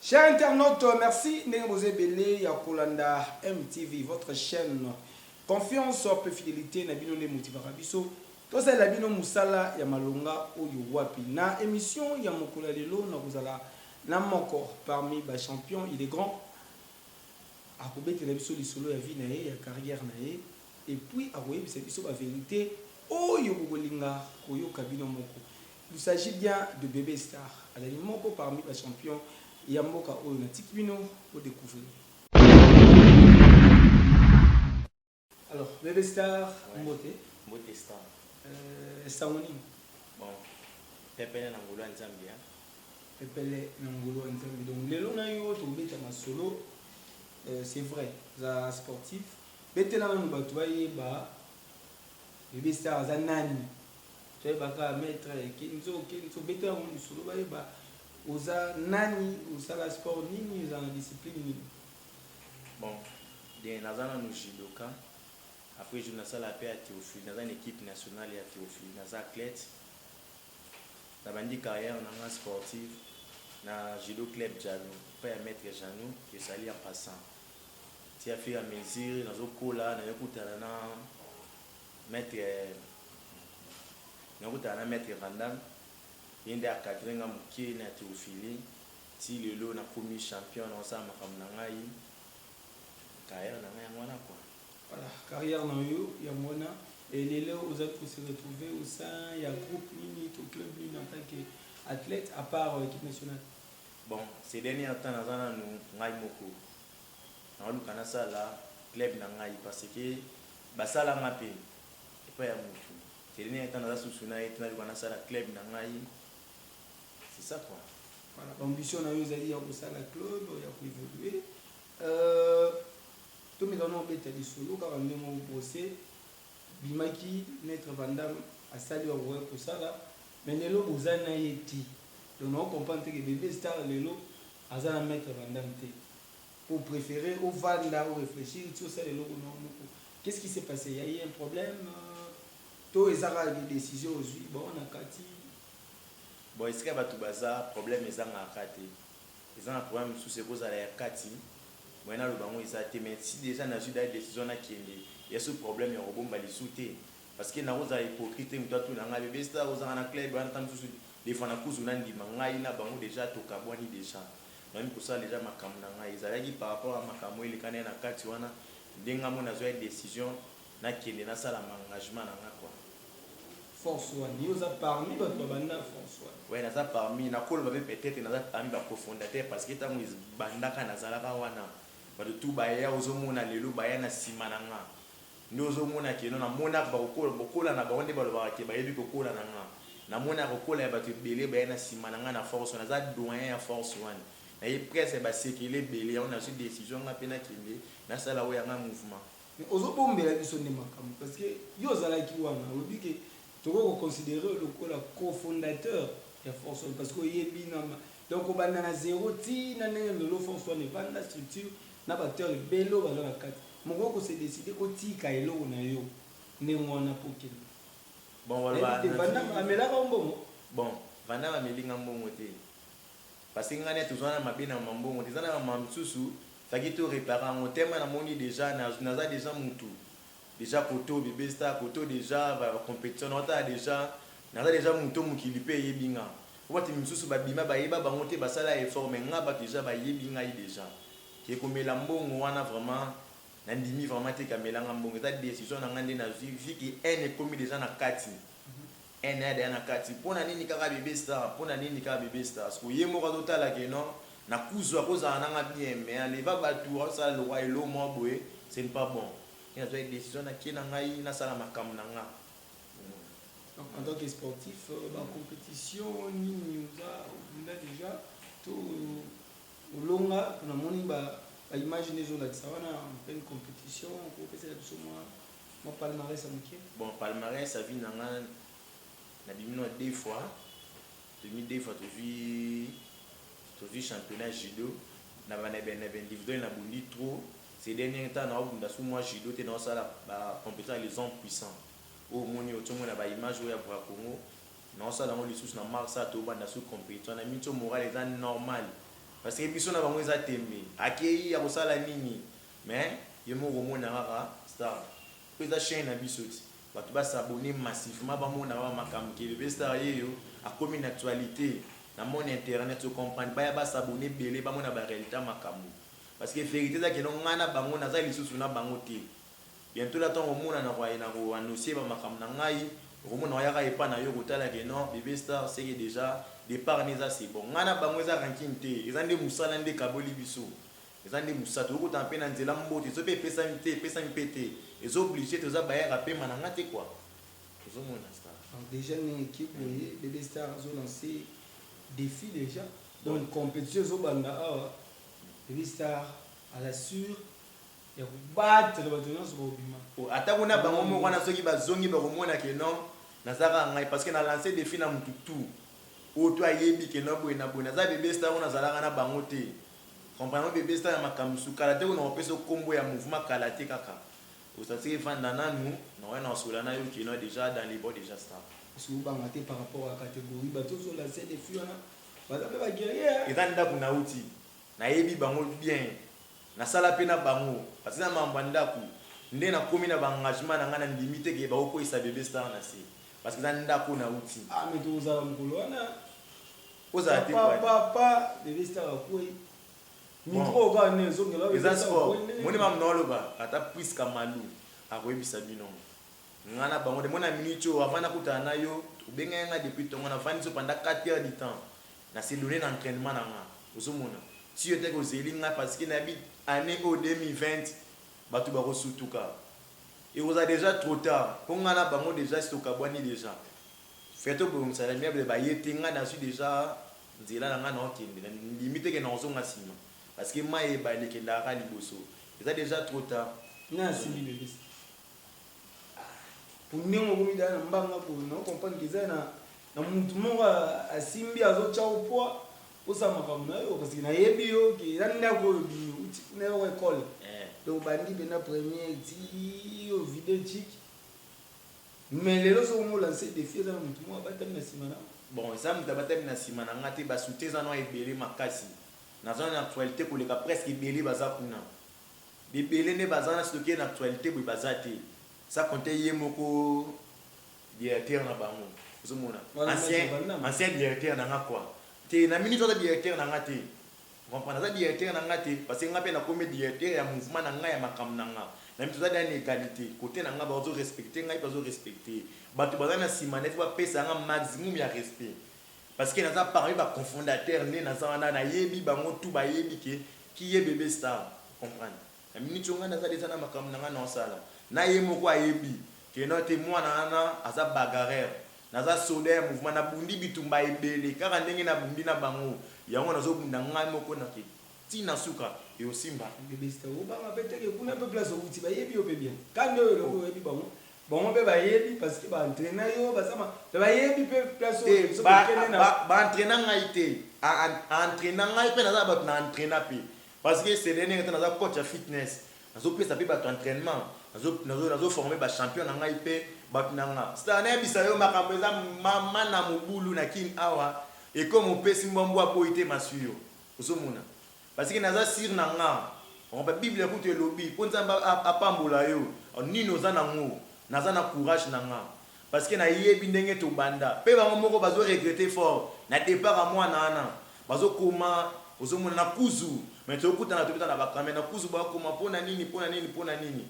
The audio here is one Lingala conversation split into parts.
Chers internautes, merci ndenge boza ebele ya kolanda MTV, votre chaîne. Confiance pe fidélité na bino nde motivaka biso. Tosalela bino mosala ya malonga oyo wapi. Na émission ya mokolo ya lelo na kozala na moko parmi ba champions, il est grand. Akobetela biso lisolo ya vie na ye, ya carrière na ye et puis akoyebisa biso ba vérité oyo bokolinga koyoka bino moko. Il s'agit bien de Bebe Star. Azali moko parmi ba champions ya mboka oyo natiki bino ko découvrir. Alors, Bebe Star, Ouais. mbote. Mbote Star. Sango nini? Bon, pepele na ngolu ya Nzambe, hein. Pepele na ngolu ya Nzambe. Donc lelo na yo tobeta masolo, c'est vrai, za sportif. Betela nanu bato bayeba Bebe Star aza nani. Toyebaka maître Kenzo, Kenzo, betela bango lisolo bayeba oza nani, osala sport nini, oza na discipline nini. Bon, bien, naza nanu judoka. Après je nasala pe haltérophilie, naza na équipe nationale ya haltérophilie, naza athlète. Nabandi carrière na nga sportive na judo club Jano, pa ya maître Jano, que sali en passant. Ti à fur et à mesure nazokola, nayokutana na maître, nayokutana na maître Vandam, ye nde encadré nga moke na haltérophilie. Ti lelo nakomi champion, naosala makambo na ngai, carrière na ngai yango wana quoi. Voilà, carrière na yo yango wana. Et lelo ozali ko se retrouver au sein ya groupe nini to club nini en tant que athlète à part équipe nationale? Bon, ces derniers temps naza nanu ngai moko. Naoluka nasala club na ngai parce que basalanga mpe epai ya mutu. Ces derniers temps naza susu na ye te, naluka nasala club na ngai. C'est ça quoi. Voilà, ambition na yo ezali ya kosala club, ya koévoluer. Tomeka na obeta lisolo kaka ndenge obrose bimaki maître Vandam asali oyo akoki kosala, mais lelo boza na ye ti. Donc na comprendre te que Bebe Star lelo aza na maître Vandam te. Pour préférer ovanda o réfléchir ti osala eloko na yo moko. Qu'est-ce qui s'est passé? Il y a eu un problème to eza kaka des décisions ozwi bon na kati? Bon, esika bato baza problème ezangaka te. Eza na problème mosusu ekozala ya kati, moyen naloba yango eza te, mais si déjà nazwi da décision nakende, ya so problème ya kobomba lisu te, parce que nakozala hypocrite te. Moto atuna ngai Bebe Star ozanga na club wana, ta mosusu des fois nakuzu nandima ngai na bango déjà tokabwani, déjà nayemi kosala déjà makambo na ngai. Ezalaki par rapport ya makambo elekani ya na kati wana ndenge ngai mo nazwa ya décision nakende nasala ma engagement na nga quoi. Force One, yo oza parmi bato babanda Force One? Ouais, naza parmi, nakoloba mpe peut-être naza parmi bacofondateur, parce que ntango ebandaka nazalaka wana. Bato tu baya ozomona lelo baya na nsima na nga nde ozomona keno namonaka bakokola na bango nde balobaka ke bayebi kokola na nga. Namonaka kokola ya bato ebele baya na nsima na nga na Force One. Naza doyen ya Force One, naye presque basekele ebele. Yango nazwi décision nga mpe nakende nasala oyo yanga mouvement. Mais ozobombela biso nde makambo, parce que yo ozalaki wana, olobi ke tokoki koconsidérer lokola cofondateur ya Force One, parce que oyebi na donc kobanda na zéro ti na ndenge lelo Force One evanda structure na baacteur ebele oyo baza na kati. Mokoki kose décider otika eloko na yo ndenge wana po okende? Bon, baloba Nayebi te, Vandam amelaka yo mbongo? Bon, Vandam amelinga mbongo te, parce que ngai nde tozwa na mabe na mambongo te. Eza na bamama mosusu faki to réparer yango tema. Namoni déjà naza déjà mutu déjà koto Bebe Star koto déjà bacompétition naotala déjà naza déjà mutu mokili mpe eyebi nga. Po bato misusu babima bayeba bango te, basala effort, mais nga bato déjà bayebi ngai déjà. Ke komela mbongo wana, vraiment nandimi vraiment te kamelanga mbongo. Eza décision na ngai nde nazwi, vu que haine ekomi déjà na kati, haine ya deya na kati. Mpo na nini kaka Bebe Star? Mpo na nini kaka Bebe Star? Parce que ye moko azotala ke non, na kuzwa kozala nanga bien, mais aleva bato azosala lokwa elo mwa boye, ce n'est pas bon. Nde nazwa décision nakie na ngai nasala makambo na nga. Donc, en tant que sportif, bacompétition nini oza obunda déjà to olonga? Namoni baimage nde ezolakisa wana en pleine compétition. Okopesela biso mwa palmarès ya moke? Bon, palmarès ya vie na nga, nabimi no deux fois, tomi deux fois, tozwi championnat judo na baindividuel. Nabundi trop ces derniers temps, naobunda su mwa judo te, naosala bacompétition ya les hommes puissants oyo omoni otiomona baimage oyo ya Bra Congo. Naosala yango lisusu na mars a tobanda su compétition na miti. Moral eza normal. Parce que biso na bango eza tembe. Akeyi akosala nini? Mais ye moko okomona kaka star. Po eza chaine na biso ti. Batu ba s'abonner massivement bamona ba makambo ke bebe star yeyo akomi na actualite na monde internet o comprendre baya ba s'abonner ebele bamona ba realite ya makambo. Parce que verite eza ke non nga na bango naza lisusu na bango te. Bientot la tango okomona nako nako annoncer ba makambo na ngai okomona oyaka epa na yo kotala ke non bebe star ce que dejà depart ne eza c'est bon. Nga na bango eza rancune te eza nde musala nde ekaboli biso. Eza nde musala tokokutana pe na nzela mbote soki pe epesami te epesami pe te eza oblige te oza bailleur ya pema na nga te quoi ozo mona star. Donc dejà ndenge eke boye bebe star azo lancer defi dejà donc competition ezo banda awa bebe star aza sur ya ko battre bato nionso bako bima. Oh ata kuna bango moko wana soki bazongi bako mona que non naza kaka ngai parce que na lancer defi na mutu tout oyo tout ayebi que non boye na boye naza bebe star oyo nazalaka na bango te. Comprendre bebe star ya makambo su kala te ko nako pesa yo kombo ya mouvement kala te kaka o sentir evanda nanu nakoya nako solola nayo que non dejà dans les bon dejà star. Parce que obanga te par rapport ya categorie batu ozo lancer defi wana baza pe ba guerrier hein. Eza ndaku nawuti nayebi bango bien nasala pe na bango parce que eza makambo ya ndaku nde nakomi na ba engagement na nga na ndimi te ke bako kweyisa bebe star na se parce que eza ndaku oyo nawuti. Ah mais tokozala mokolo wana. Ozala te Pa pa pa bebe star akweyi. Micro kaka nde ezongela bebe star akweyi ndenge. Moni mamu naoloba ata Prisca Malu akoyebisa bino nga na bango de mona minute oyo avant nakutana na yo obengaki nga depuis tongo navandi so pendant 4 heures du temps na se donner na entrainement na nga ozomona ti yo teke ozeli nga parce que nayebi annee oyo 2020 batu bakosutuka ekozala dejà trop tard po nga na bango dejà esi tokabwani dejà. Frère to bongisa na miable ba ye te nga nazui dejà nzela na nga nao kende na ndimi te ke nako zonga sima parce que mayi ebale ekendaka kaka liboso eza dejà trop tard. Nani asimbi bebe sa? Po ndenge okomi dejà na mbanga boye nao comprendre que eza na na mutu moko asimbi azo tia yo poids osala makambo na yo parce que nayebi yo ke eza ndako oyo obimi outi kuna yoko ecole donc obandi pena première ti o vide tchik. Mais lelo soki omo lancer defi eza na mutu moko abatami na sima nao. Bon eza mutu abatami na sima na nga te ba soutien eza nao ebele makasi naza na actualite koleka presque ebele baza kuna ebele nde baza wana soki toke na actualite boye baza te sa compte ye moko directeur na bango ozo mona ancien ancien directeur na nga quoi te na minute aza directeur na nga te Comprendre aza directeur na nga te parce que nga pe nakomi directeur ya mouvement na nga ya makambo na nga na mitu toza dejà na egalite cote na nga bazo respecter ngai pe bazo respecter ye batu baza na sima na ye faut ba pesa nga maximum ya respect parce que naza parmi ba confondateur nde naza wana nayebi bango tout bayebi ke qui est bebe star comprendre na minute oyo nga naza dejà na makambo na nga naosala na ye moko ayebi ke non te mwana wana aza bagarreur Naza soda ya mouvement na bundi bitumba ebele kaka ndenge na bundi na bango yango nazo bunda ngai moko na ke ti na suka ekosimba. Bebe star obanga pe te ke kuna pe place owuti bayebi yo pe bien ka nde oyo olobi oyebi bango bango pe bayebi parce que ba entraina yo baza ma pe bayebi pe place oyo Te biso ba tokende na ba ba entraina ngai te a a entraina ngai pe naza na batu na entraina pe parce que ces dernier temps naza coach ya fitness Nazo pesa pe batu entrainement, nazo nazo nazo former ba champion na ngai pe batu na nga. Star nayebisa yo makambo eza mama na mobulu na kin awa ekoma opesi mbwa mbwa aboyi te masui yo. Ozo mona? Parce que naza sur na nga. Ba bible kutu elobi po Nzambe apambola yo nini oza na ngo? Naza na courage na nga. Parce que nayebi ndenge tobanda pe bango moko bazo regretter fort na depart ya mwana wana. Bazo koma ozo mona na kuzu mais tozo kutana tobeta na ba camion na kuzu ba koma pona nini pona nini pona nini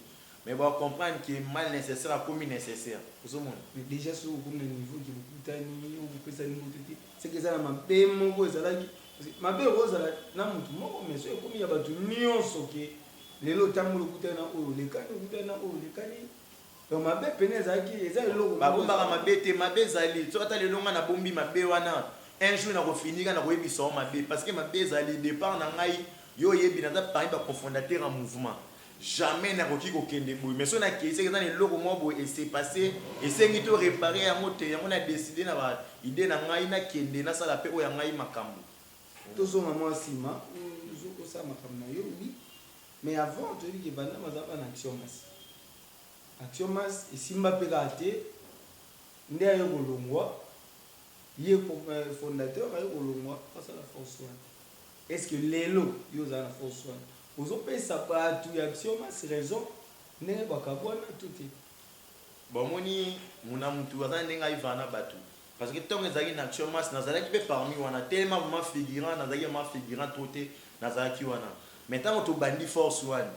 mais ba comprendre que mal necessaire akomi necessaire ozo mona. Mais dejà soki okomi na niveau ke bokutani okopesani mbote te ce que eza na mabe moko ezalaki parce que mabe ekoki kozala na mutu moko mais soki ekomi ya batu nionso ke lelo otamboli okutani na oyo olekani okutani na oyo olekani Donc mabe pena ezalaki eza eloko moko. Babombaka mabe te, mabe ezali, soki ata lelo nga nabombi mabe wana, un jour nako finir kaka nakoyebisa yo mabe, parce que mabe ezali, depart na ngai, yo oyebi naza parmi ba cofondateurs ya mouvement, jamais nakoki kokende boye, mais soki nakeyi seke eza na eloko moko boye e se passer, esengi to reparer yango te, yango na decider na ba idees na ngai nakende nasala pe oyo ya ngai makambo. Tozonga mwa sima, osala makambo na yo oui, mais avant toyebi ke Van Damme azalaka na action masse. Action masse esimba pe kaka te nde aye kolongwa ye fondateur aye kolongwa asala force wana. Est ce que lelo yo oza na Force One, ozopesa bato ya Action Masse raison ndenge bakabwana to te? Bomoni, muna mutu aza ndenge ayivaka na bato, parce que ntango ezalaki na Action Masse, nazalaki mpe parmi wana, telema vraiment figurant, nazalaki vraiment figurant trop te, nazalaki wana. Mais ntango tobandi Force One,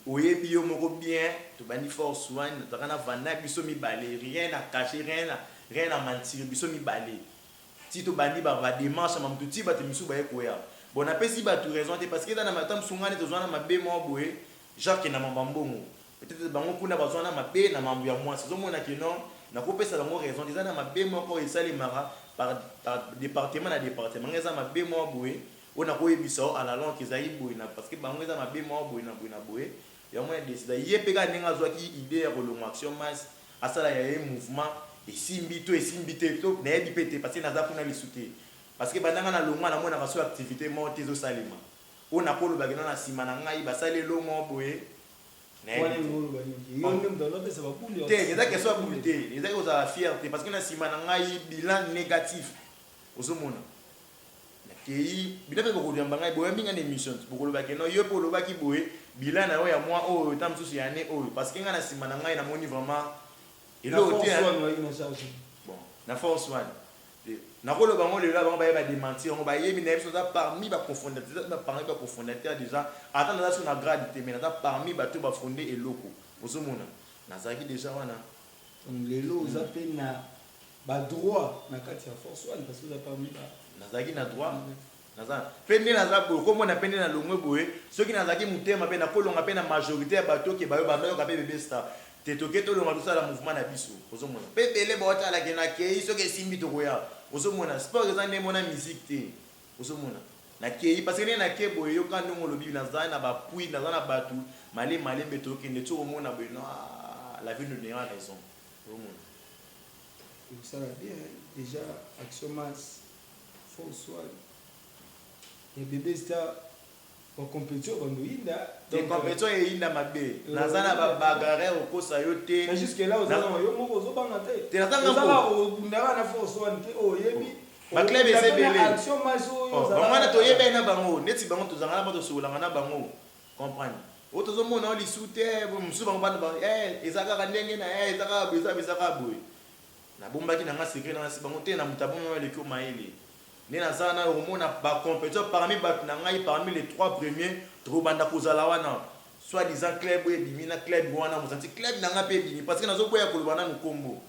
oyebi yo moko bien, tobandi Force One, tozalaka na vanda biso mibale, rien à cacher, rien à mentir, biso mibale ti tobandi badémarche ya mamutu, ti bato misusu baye koya. Bon, napesi bato raison te, parce que eza na mata mosu ngai nde tozwa na mabe moko boye, Jacques na mambo ya mbongo, peut-être bango kuna bazwa na mabe na mambo ya mwasi. Ozomona ke non, nakopesa bango raison te. Eza na mabe moko esalemaka par département na département. Ngai eza mabe moko boye oyo nakoyebisa o à la longue ezali boye na, parce que bango eza mabe moko boye na boye na boye. Yango ya décida ye mpe kaka ndenge azwaki idée ya kolongwa Action Masse, asala ya ye mouvement, esimbi to esimbi te, to nayebi mpe te, parce que naza kuna lisu te, parce que bandanga nalongwa, namonaka so activité moko te ezosalema oyo nakolobaki no na nsima na ngai basali elongo moko boye. Te, eza question ya bulu te, ezaki kozala fier te, parce que na nsima na ngai bilan négatif. Ozomona, nakei bino mpe bokoyamba ngai, boyambi ngai na émission, bokolobaki no yo mpe olobaki boye, bilan na yo ya mwa oyo ta mosusu ya année oyo, parce que ngai na nsima na ngai namoni vraiment eloko te. Bon, na Force One, nakoloba yango lelo, bango bayeba démentir yango, bayebi na ye biso aza parmi bacofondateur, parmi bacofondateur déjà. Ata naza so na grade te, mais naza parmi bato bafonde eloko. Ozomona, nazalaki déjà wana. Lelo oza mpe na badroit na kati ya Force One, parce que oza parmi ba Nazalaki na droit, naza mpe nde naza boye, komona mpe nde nalongwe boye. Soki nazalaki motema mpe nakolonga mpe na majorité ya bato oke bayo bandayoka mpe Bebe Star te, toke tolonga, tosala mouvement na biso. Ozomona mpe ebele baotalake nakei, soki esimbi tokoya. Ozomona, sport eza nde mona musique te. Ozomona, nakei parce que nde nake boye, yoka ndenge olobi, naza na bapui, naza na bato malembe malembe, tokende ti okomona boye. No, la vie nous donnera raison. Ozomona. Ekosala bien. Déjà Action Masse, Force One ya Bebe Star, bacompétition bando yinda. Te, compétition eyinda mabe, naza na babagarre, okosa yo te. Mais jusque là oza yo moko ozobanga te? Te, nazanga. Obundaka na Force One te, oyebi. Baclub eza ebele. Action Masse oyo. Bango wana toyebani na bango, neti bango tozanga na bango, tosololanga na bango, comprendre oyo tozomona oyo lisu te. Mosusu bango bana eza kaka ndenge na eza kaka boye, eza kaka boye. Nabombaki na nga secret na nga bango te, na moto abomba eleki mayele nde naza na okomona bacompétition parmi bato na ngai, parmi les trois premiers tokobanda kozala wana, soit disant club oyo ebimi na club wana mosanti, club na nga mpe ebimi, parce que nazoboya koloba nanu nkombo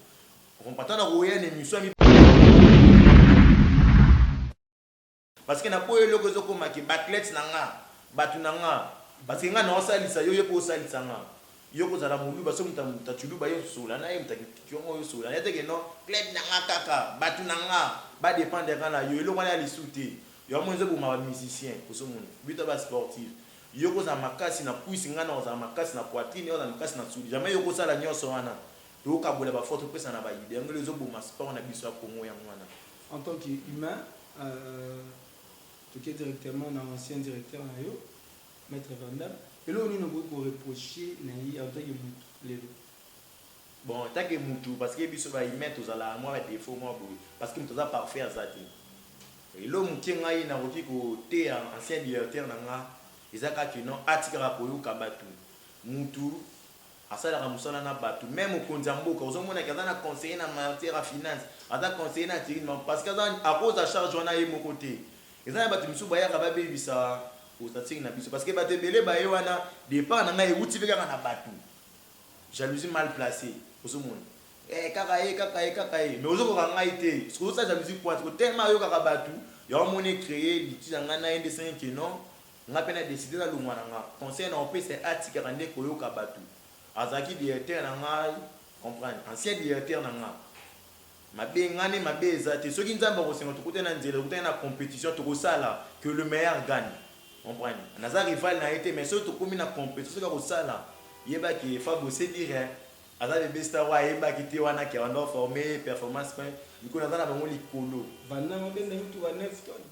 ata na koya na émission, parce que naboya eloko ezokomaki baathlète na nga, bato na nga, parce que nga naosalisa yo, yo mpe osalisa nga. Yo kozala moluba, so moto atuluba, yo sola na ye, moto akiongo, yo sola na ye teke. Non, club na nga kaka bato na nga badépendre nga na yo, eloko wana ya lisu te. Yo amoni, ezoboma bamusicien. Ozomona, bito basportif, yo kozala makasi na cuisse, nga na kozala makasi na poitrine, yo kozala makasi na sudi, jamais yo kosala nyonso wana. Tokabola baforce, topesa na baidée, yango ezoboma sport na biso ya Congo, yango wana. En tant que humain, toke directement na ancien directeur na yo, maître Vandam. Eloko nini okoki koreproche na ye en tant que mutu lelo? Bon, en tant que mutu, parce que biso bahumain tozalaka mwa badéfaut mwa boye, parce que moto aza parfait aza te. Elo moke ngai nakoki koteya ancien directeur na nga eza kaka non, atikaka koyoka bato. Mutu asalaka mosala na bato, même mokonzi ya mboka, ozomonaki aza na conseiller na matière ya finance, aza conseiller na tourisme, parce que aza akoza charge wana ye moko te. Eza na bato misusu bayaka babebisa osatiki na biso, parce que bato ebele baye wana, départ na ngai ewuti mpe kaka na bato, jalousie mal placée. Ozomona, kaka ye, kaka ye, kaka ye, mais ozokoka ngai te, soki ozosala jalousie pointe kotema, ayokaka bato yango, moni créer litige ya ngai na ye nde esengi ke non, nga mpe na décide nalongwa na nga. Conseil na opesa, atikaka nde koyoka bato. Azalaki directeur na ngai, comprendre, ancien directeur na nga, mabe nga nde mabe eza te. Soki Nzambe akosenga tokutani na nzela, tokutani na compétition, tokosala que le meilleur gagne, comprendre. Naza rival na ye te, mais soki tokomi na compétition, soki akosala, yebaki fa bose dire aza Bebe Star oyo ayebaki te wana ke bando forme performance mpe likolo, naza na bango likolo. Vandam abenda mituka 9 tonnes.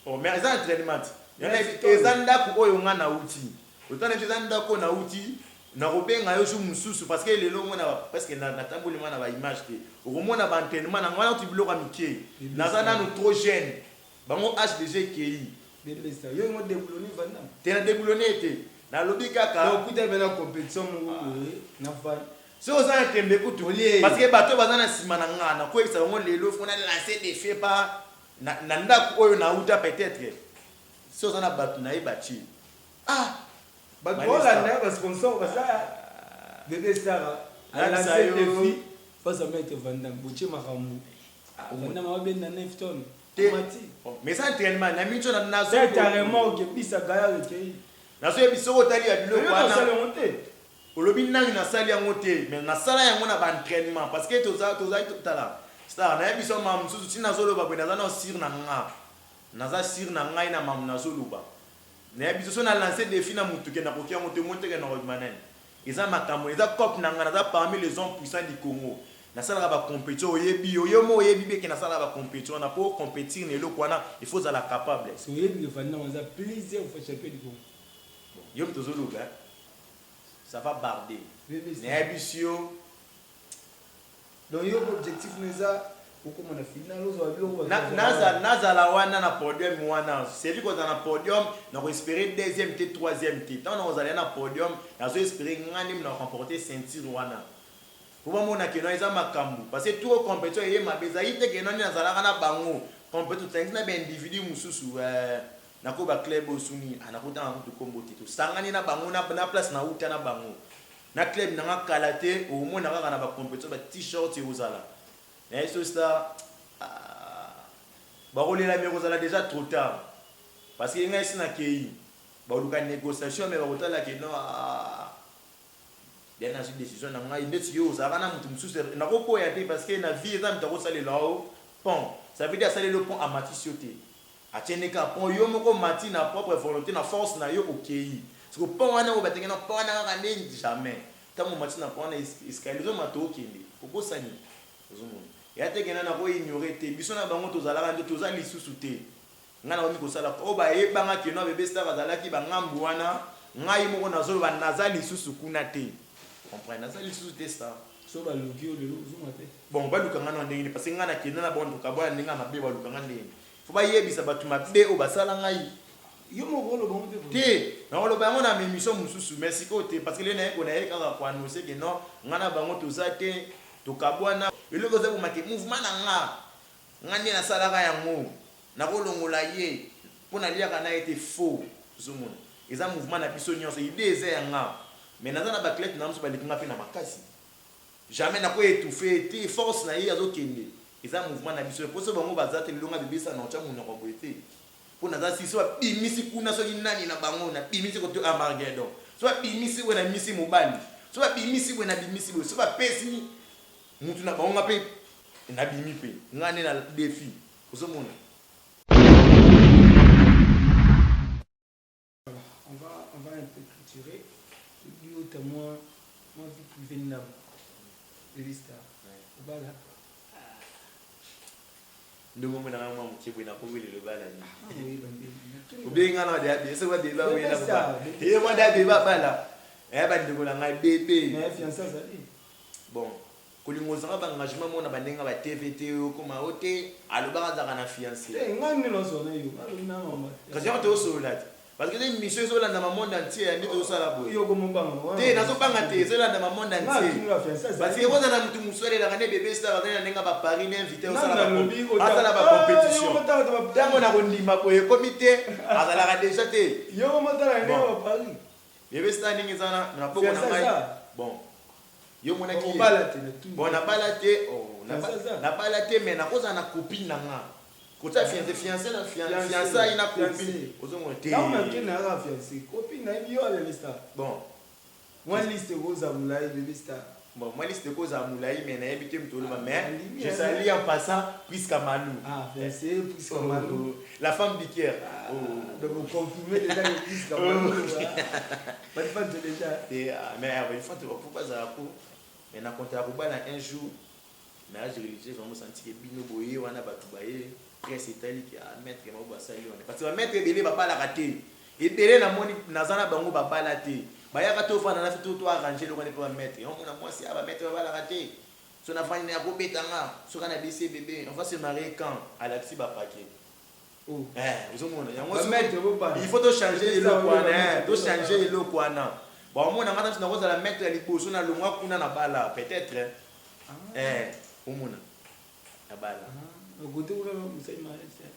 Oh, mais eza entraînement te, eza ndako oyo nga nauti otana biso, eza ndako oyo nauti. Nakobenga yo jour mosusu, parce que lelo omona presque natamboli nga na baimage te, okomona baentraînement na nga wana. Kuti biloko ya mike, naza nanu trop jeune, bango âge déjà ekei. Bebe Star, yo ngo déboulonner Van Damme. Te, na déboulonner te, nalobi kaka. Donc okuta mpe na compétition moko boye na Van. Soki oza na tembe kutu, Olie. parce que bato oyo baza na nsima na nga, nakoyebisa bango lelo faut na lancer défi pa na ndako oyo nauta. Peut-être soki oza na bato na ye batie. Ah, bato Manista. olanda ya basponsor baza. Bebe Star Nalakisa alance yo. défi face à maître Van Damme, botie makambo. Ah, Van Damme abenda 9 tonnes. Te. Mati. Bon, mais eza entraînement na minso na tete ya remorque ebisaka ya ekei. Nazoyebi soki otali ya biloko wana. Osala yango te. Olobi nani? Nasali yango te, mais nasala yango na baentraînement, parce que tozali tala star. Nayebi so makambo mosusu ntina nazoloba boye, naza na sûr na nga, naza sûr na ngai na makambo nazoloba. Nayebi so na lance défi na motu ke nakoki yango te, mo teke nakobima nani. Eza makambo, eza cope na nga. Naza parmi les hommes puissants du Congo, nasalaka bacompétition. Oyebi yo, yo mo oyebi beke nasalaka bacompétition wana. Po compétir na eloko wana, il faut ozala capable. So oyebi ke Van Damme aza plusieurs fois champion du Congo. Yo moto ozoloba, ça va barder. Bebe Star. Nayebisi yo. Donc yo objectif no eza okóma na final, ozwa biloko. Nazala wana na podium wana, seli kozala na podium. Nakoespérer deuxième te, troisième te. Ntango nakozala na podium, nazoespérer nga nde na remporter ceinture wana, po bamona keno eza makambo, parce que tour compétition eye mabe ezali te. Keno nde nazalaka na bango compétition, tosangisi na baindividu mosusu, nako baclub osuni nakotanga kutu kombo te. Tosangani na bango na place nauta na bango na club nanga kala te. Omona kaka na bacompétition, ba t-shirt ekozala naye so star bakolela, me kozala déjà trop tard, parce que ngai esi nakei. Baluka négociation, me bakotala ke non, bien nazwi décision na ngai. Ndeti yo ozalaka na motu mosusu, nakoboya te, parce que na vie eza moto akosalela yo pont. Ça veut dire asaleli yo pont, amatisi yo te, atieni kaka pont. Yo moko mati na propre volonté, na force na yo okei. Siko pont wana oyo batenge na pont wana kaka nde jamais. Ntango omati na pont wana, escalier ozomata, okende okosani, ozomona ya te. Kenda nakoignore te, biso na bango tozalaka nde toza lisusu te. Ngai nakomi kosala oyo bayebanga keno Bebe Star azalaki bangambu wana. Ngai moko nazoloba, naza lisusu kuna te, comprendre, naza lisusu te, star. So baluki yo lelo, ozonga te? Bon, baluka ngai na ndenge nini? Parce que ngai nakenda na bango, tokabwana ndenge ya mabe. Baluka ngai ndenge faut bayebisa bato mabe oyo basala ngai. Yo moko oloba ngo te? Te, nakoloba yango na émission mosusu, mais sikoyo te, parce que le naye konaye kaka koannoncer ke non, ngai na bango toza te, tokabwana. Eloko eza bomake mouvement na nga, nga nde nasalaka yango, nakolongola ye mpo naliaka na ye te. Faux, ozomona eza mouvement na biso nyonso, idée eza ya nga, mais naza na baathlète na mosusu baleki nga mpe na makasi. Jamais nakoétouffe te, force na ye azokende. Eza mouvement na biso. Mpo so bango baza te, lelonga bibisa na otya monoko boye te, mpo naza si so babimisi kuna, soki nani na bango nabimisi koto Armageddon. So babimisi boye, nabimisi mobali. So babimisi boye, nabimisi boye. So bapesi mutu na bango, nga mpe nabimi mpe nga nde na défi, ozomona. On va un peu clôturer. Tobi moi moi vie privée ndambo. Baby Star. Obala? Ndongo mona mwa moke boye, nakowelelo bala nini? Ah oui, bambe. Obenga na bade soki babebe. Bébé Star. Ye mwa da bebe abala eya bandeko na ngai bebe. Mais fiancé azali? Bon, kolinga ozanga baengagement mona bandenge ba TV te, okoma o te, alobaka azalaka na fiancé. Te, ngai nde nazona yo. Nalobi na mama. Kasi yango tozosolola te, parce que eza émission ezolanda monde entier ya nde tozosala boye. Yo komobanga. Te, nazobanga te, ezolanda monde entier. Nga fiancé azali. Parce que ekozala mutu mosusu alelaka nde Bebe Star azali na ndenge ya baparis na invité, Nalobi asala bacompétition. Ntango na kondima boye ekomi te, azalaka déjà te. Yo komotala ndenge Bon. ba Paris. Bebe Star ndenge eza na poko na Fiancé ngai. aza? Bon, yo monaki. Obala te na tout. Bon, nabala te, oh, Fiancé aza? Nabala te, mais nakozala na copine na nga. Kotia fiancé, fiancé na Fiancé, fiançailles na fiancé. copine, ozomona te. Ntango nakende kaka fiancé, copine nayebi yo, Bebe Star. Bon. Mwa liste ekozala molai, Bebe Star. Bon, moi liste ekozala molai, mais nayebi te moto oloba. Ah, Mais nandimi, je hein. salue en passant Priska Malou. Ah, fiancé Priska Oh, Malou. la femme du cœur. Ah, Oh. donc vous confirmez déjà que Priska Malou balifante déjà. Te, ah, mais ah, balifante po bazala ko, mais na compte ya kobala un jour, mariage religieux. Vraiment senti ke bino boye wana, bato baye presse etali ke ah, maître moko basali wana, parce que bamaître ebele babalaka te. Ebele namoni naza na bango babala te, bayaka tofanda na to arrange eloko wana mpe bamaître omona mwasi a bamaître babalaka te. So nafandi na ya kobetanga, soki na bc bébé, on va se marier quand? Alakisi bapaquet. Oh. Eh, ozomona yango Ba maître bobanda. Il faut tochanger Eza eloko oyo wana, ba maître tochanger bobanda. eloko wana. Baomona nga ntanso nakozala maître ya liboso na longwa kuna na bala peut-être. Ah. Eh, omona na bala. Ah, kote kuna mosali mariage.